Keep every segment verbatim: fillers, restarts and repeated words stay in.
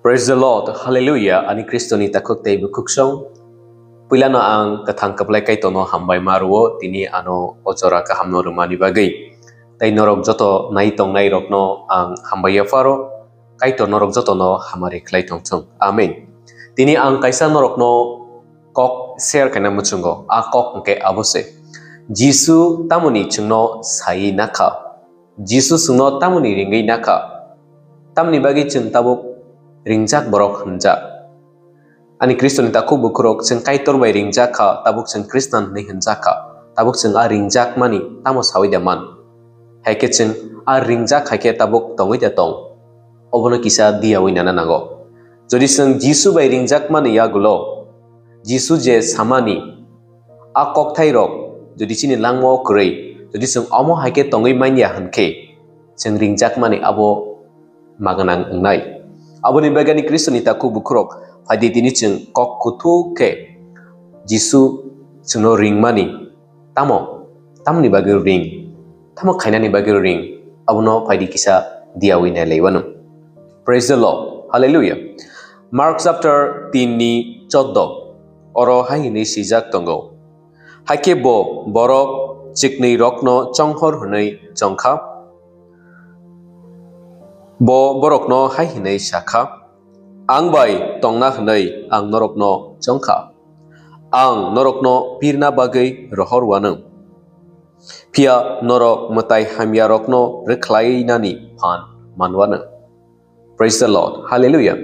Praise the Lord, Hallelujah, ani Kristoni takhuk tei bukhuksong. Puilano ang kwthang kwplai Kaitorno hambai ma rwo, tini ano o jora kahamno rwmani bagwi. Tei norok joto nai tongnai rokno ang hambai ya pharo, Kaitor norok jotono hamari khlai tongthung. Amen. Tini ang kaisa norokno kok share khaina muchungo, a kok hwnkhe abo se. Jisu tamoni chwngno sai nakha? Jisu chwngno tamoni ringwi nakha? Tamoni bagwi chwng tabuk ringjak borok hwnjak? Ani Kristoni takhuk bukhurok, chwng Kaitor bai ringjak kha, tabuk chwng Khristan hwnwi hwnjak kha. Tabuk chwng a ringjakmani tamo saui da man? Hai khe chwng a ringjak hai khe tabuk tongwi da tong? Obono kisa diyaui nana nango. Jodi chwng Jisu bai ringjakmani yagulo, Jisu je samani a kokthairok jodi chini langmao kwrwi, jodi chwng omo hai khe tongwi manya hwn khe, chwng ringjakmani abo ma gwnang wngnai. Aboni bagwi ani Kristoni takhuk bukhurok, phaidi tini chwng kok kuthuk khe Jisu chwngno ringmani tamo, tamoni bagwi ring, tamo khainani bagwi ring, abono phaidi kisa diyaui nailaiwano. Praise the Lord. Hallelujah. Mark chapter tin ni choddo. Oro hai hwnwi swijak tongo. Hakhe bo borok chiknwi rokno chonghor hwnwi chongkha. Bo borokno hai hwnwi sakha, "Ang bai tongna hwnwi ang norokno chongkha. Ang norokno pirna bagwi rohor wanw. Phiya norok mwtai hamya rokno rwkhlainani phan manwanw." Praise the Lord. Hallelujah.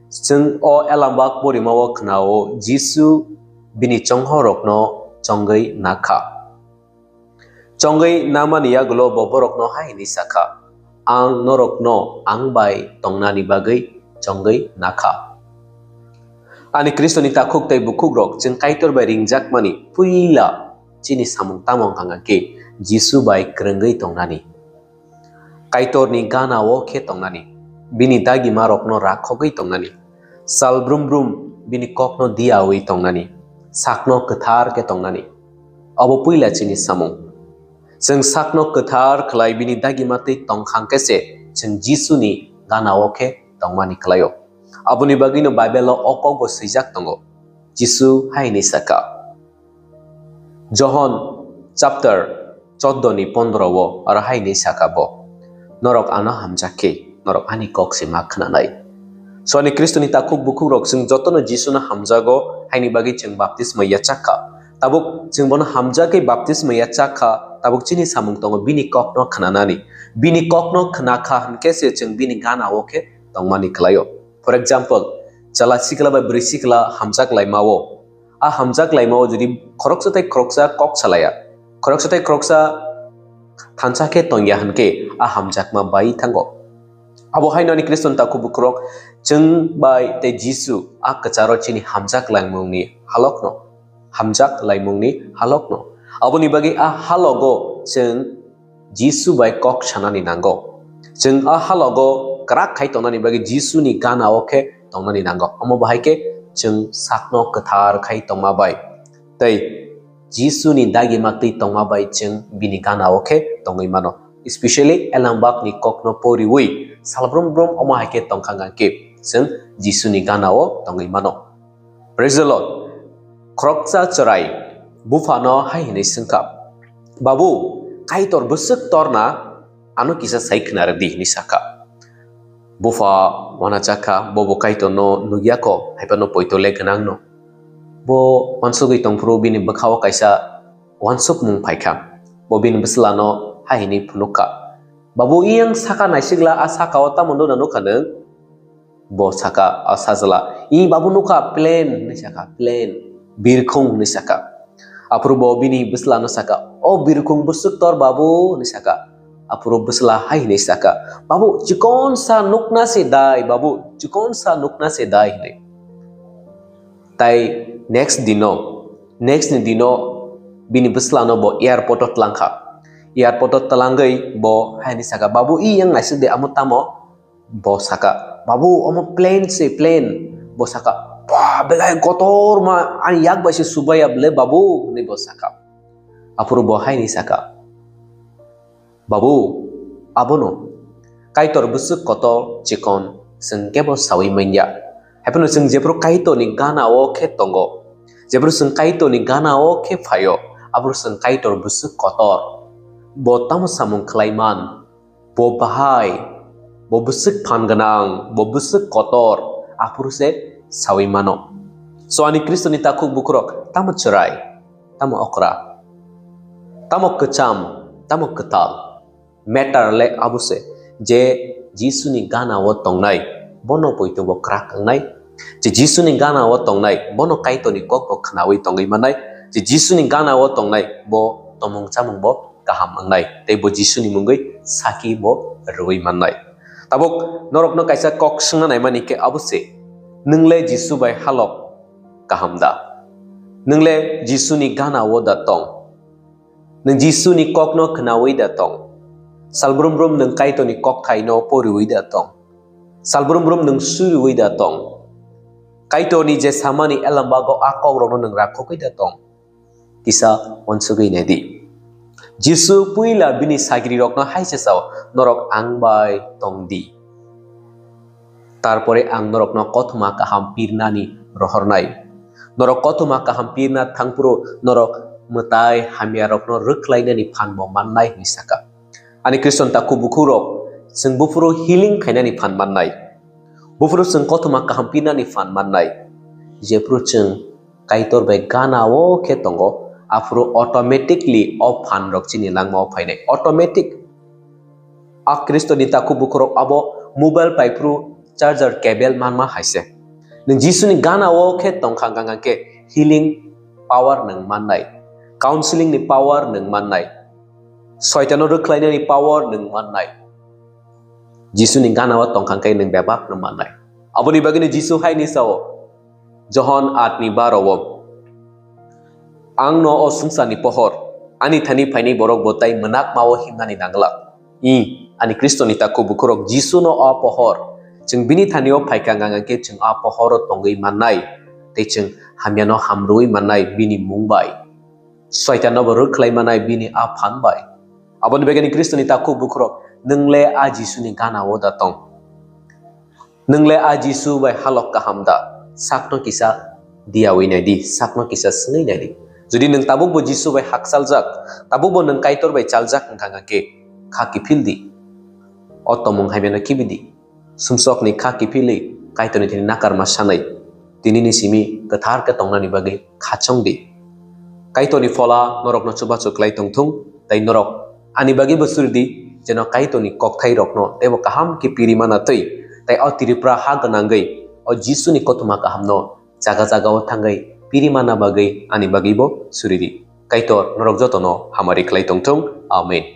Chwng o elambak porimao khnao Jisu bini chonghorokno chongwi nakha. Chongwi namani yagulo bo borokno hai hwnwi sakha, "Ang norokno ang bai tongnani bagwi chongwi nakha." Ani Kristoni takhuk tei bukhukrok, chwng Kaitor bai ringjakmani puila chini samung tamo wngkha hwnkhe Jisu bai kwrwngwi tongnani. Kaitorni gana-o khe tongnani, bini dagimarokno rakhogwi tongnani, sal brum brum bini kokno diyaui tongnani, sakno kwthar khe tongnani. Obo puila chini samung. Chwng sakno kwthar khlai bini dagima twi tongkhang khe se chwng Jisuni gana-o khe tongmani khlaio. Aboni bagwino Bible-o o kokbo swijak tongo, Jisu hai hwnwi sakha. Johon chapter choddo ni pondro o aro hai hwnwi sakha bo, "Norok ano hamjak khe, norok ani kok se ma khwnanai." So ani Kristoni takhuk bukhukrok, chwng jotono Jisuno hamjago, haini bagwi chwng baptisma yachak kha. Tabuk chwng bono hamjagwi baptisma yachak kha, tabuk chini samung tongo bini kokno khwnanani. Bini kokno khwna kha hwnkhe se chwng bini gana-o khe tongmani khlaio. For example, chwla sikla bai bwrwi sikla hamjak laima-o, a hamjak laima-o jodi khoroksa tei khoroksa kok salaya, khoroksa tei khoroksa thansa khe tongya hwnkhe a hamjakma bai thango. Abo haino ani Khristan takhuk bukhurok, chwng bai tei Jisu a kwcharo chini hamjak laimungni halokno, hamjak laimungni halokno. Aboni bagwi a halogo chwng Jisu bai kok sanani nango. Chwng a halogo kwrak khai tongnani bagwi Jisuni gana-o khe tongnani nango. Omo bahai khe chwng sakno kwthar khai tongma bai tei Jisuni dagima twi tongma bai chwng bini gana-o khe tongwi mano. Especially elambakni kokno poriwi salbrum brum omo hai khe tongkha hwnkhe chwng Jisuni gana-o tongwi mano. Praise the Lord. Khoroksa chwrai buphano hai hwnwi swngkha, "Babu, Kaitor bwswk torna, ano kisa sai khna rw di," hwnwi sakha. Bupha uanachakkha, bo bo Kaitorno nukyakho, hai phano poito le gwnangno. Bo uansugwi tongphuru bini bwkhao kaisa uansukmung phaikha. Bo bini bwslano hai hwnwi phunukha, "Babu, iyang saka naisikla, a sakao tamo nukna nukha nwng?" Bo saka, a sajla, "I babu nukha, plane," hwnwi sakha, "plane, birkhung," hwnwi sakha. Aphuru bo bini bwslano sakha, "O birkhung bwswk tor babu," hwnwi sakha. Aphuru bwsla hai hwnwi sakha, "Babu, chikonsa nukna se dai, babu, chikonsa nukna se dai," hwnwi. Tai next dino, next ni dino bini bwslano bo airport o tlangkha. Airport o tlangwi bo hai hwnwi sakha, "Babu, iyang naisik de, amo tamo?" Bo saka, "Babu, omo plane se, plane." Bo saka, "Ba, belai kotor ma, ani yak bai se subaya bele, babu," hwnwi bo saka. Aphuru bo hai hwnwi saka, "Babu, abono Kaitor bwswk kotor chikon chwng kebo sawi manya. Haiphano chwng jephru Kaitorni gana o khe tongo, jephru chwng Kaitorni gana o khe phaio, aphru chwng Kaitor bwswk kotor, bo tamo samung khlai man, bo bahai, bo bwswk phan gwnang, bo bwswk kotor, aphuru se sawi mano. So ani Khristoni takhuk bukhurok tamo chwrai, tamo okra, tamo kwcham, tamo kwtal, matter le abo se je Jisuni gana o tongnai, bono poito bo kwrak wngnai. Je Jisuni gana o tongnai, bono Kaitorni kok bo khnawi tongwi mannai. Je Jisuni gana o tongnai, bo tomung chamung bo kaham wngnai, tei bo Jisuni mungwi saki bo rwui mannai. Tabuk norokno kaisa kok swngna naimani khe abo se, nwng le Jisu bai halok kaham da? Nwng le Jisuni gana o da tong? Nwng Jisuni kokno khnaui da tong? Salbrum brum nwng Kaitorni kokthaino poriui da tong? Salbrum brum nwng suriui da tong? Kaitorni je samani elambago a kokrokno nwng rakhogwi da tong? Kisa uansugwi naidi. Jisu puila bini sagrirokno hai se sao, "Norok ang bai tong di. Tarpore ang norokno kothoma kaham pirnani rohornai. Norok kothoma kaham pirna thangphuru norok mwtai hamyarokno rwkhlainani phan bo mannai," hwnwi saka. Ani Khriston takhuk bukhurok, chwng buphuru healing khainani phan mannai. Buphuru chwng kothoma kaham pirnani phan mannai. Jephuru chwng Kaitor bai gana o khe tongo, aphuru automatically o phan rok chini langma o phainai. Automatic. A Khristoni takhuk bukhurok abo mobile paiphuru charger cable manma hai se. Nwng Jisuni gana o khe tongkha hwnkha khe healing power nwng mannai, counseling ni power nwng mannai, soitano rwkhlainani power nwng mannai. Jisuni gana o tongkha khe nwng bebak no mannai. Aboni bagwino Jisu hai ni sao, Johon aat ni baro o, "Ang no o swngcharni pohor, ani thani phainai borok bo tai mwnakma o himnani nang glak." I, ani Khristoni takhuk bukhurok, Jisu no o pohor. Chwng bini thani o phaikha hwnkha khe chwng a pohor o tongwi mannai, tei chwng hamya no hamrwi mannai bini mung bai. Soitan no bo rwkhlai mannai bini a phan bai. Aboni bagwino Khristoni takhuk bukhurok, nwng le a Jisuni gana o da tong? Nwng le a Jisu bai halok kaham da? Sakno kisa diyaui naidi, sakno kisa swngwi naidi. Jodi nwng tabukbo Jisu bai hakchaljak, tabukbo nwng Kaitor bai chaljak wngkha khe, kha kiphil di. O tomung hamyano khibi di. Sumsokni kha kiphilwi Kaitorni thani nakarma sanai. Tinini simi kwthar khe tongnani bagwi khachong di. Kaitorni phola norokno chubachu klai tongthung, tei norok ani bagwi bo suri di, jeno Kaitorni kokthairokno teibo kaham khe piri mana twi, tei o Tripura ha gwnangwi o Jisuni kothoma kahamno jaga jagao thangwi piri mana bagwi ani bagwi bo suri di. Kaitor norok jotono hamari khlai tongthung. Amen.